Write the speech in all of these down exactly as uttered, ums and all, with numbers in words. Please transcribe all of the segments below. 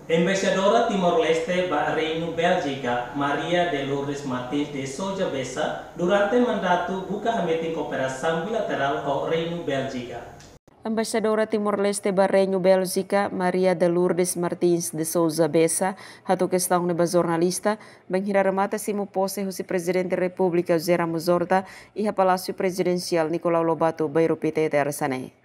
Embaixadora Timor-Leste ba Reinu Béljika, Maria de Lourdes Martins de Sousa Bessa, durante mandatu buka hametin kooperasaun bilaterál ho Reinu Béljika. Embaixadora Timor-Leste ba Reinu Béljika, Maria de Lourdes Martins de Sousa Bessa, hato'o kestaun ne'e ba jornalista, bainhira remata simu pose husi Prezidente Repúblika José Ramos Horta iha Palásiu Prezidensiál Nicolau Lobato, Bairru Pité, tersa ne'e.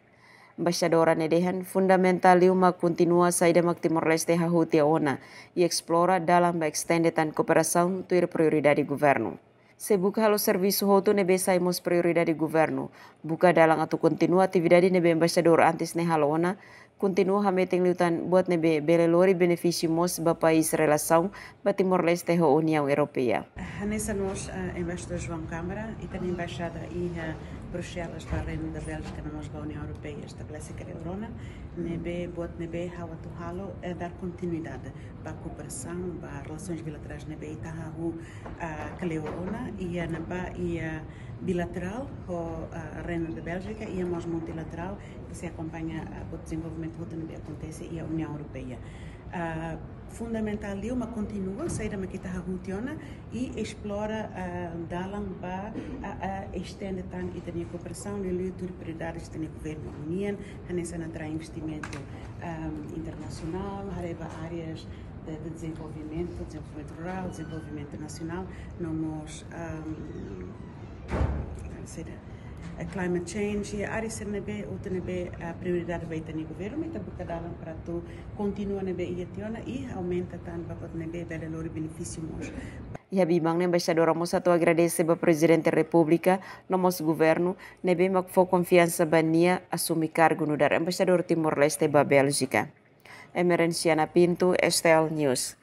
Embaixadora ne'e dehan fundamentál liu mak kontinua saida mak Timor-Leste hahú tiha ona, i esplora dalan ba estende tan kooperasaun tuir prioridade governu. Sei buka halo servisu hotu ne'ebé sai mós prioridade governu, buka dalan atu kontinua atividade ne'ebé embaixadór antes ne'e halo ona, kontinua hametin liután buat ne'ebé bele lori benefísiu mós ba país relasaun ba Timor-Leste ho Uniaun Europeia. Hanesan mós, eh, Embaixadór João Câmara, ita-nia embaixada iha Bruxelas ba Reinu da Béljika no mós ba Uniaun Europeia estabelese kale'ur ona, ne'ebé buat ne'ebé ha'u atu halo é dar kontinuidade ba kooperasaun, ba relasoens bilaterais ne'ebé ita hahú, ah, kale'ur ona, iha ne'ebá iha bilaterál ho, ah, Reinu da Béljika, iha mós multilaterál, ke sei akompaña, ah, buat dezenvolvimentu hotu ne'ebé akontese iha Uniaun Europeia. Ah, fundamentál liu mak kontinua saida mak ita hahú tiha ona i esplora, ah, dalan ba, ah, ah, estende tan ita-nia kooperasaun, liuliu tuir prioridades ita-nia governu nian, hanesan atrai investimentu, ah, internasionál, haree ba áreas de, de dezenvolvimentu, dezenvolvimentu rurál, dezenvolvimentu nasionál, no mós, ah, saida, eh, climate change, i área sira ne'ebé, hotu ne'ebé, ah, prioridade ba ita-nia governu, ita buka dalan para atu kontinua ne'ebé iha tiha ona i aumenta tan ba buat ne'ebé bele lori benefísiu mós. Iha biban ne'e embaixadora mós atu agradese ba Prezidente Repúblika no mós governu ne'ebé mak fó konfiansa ba nia asume kargu nu'udar embaixadór Timor-Leste ba Béljika. Emerenciana Pinto, S T L News.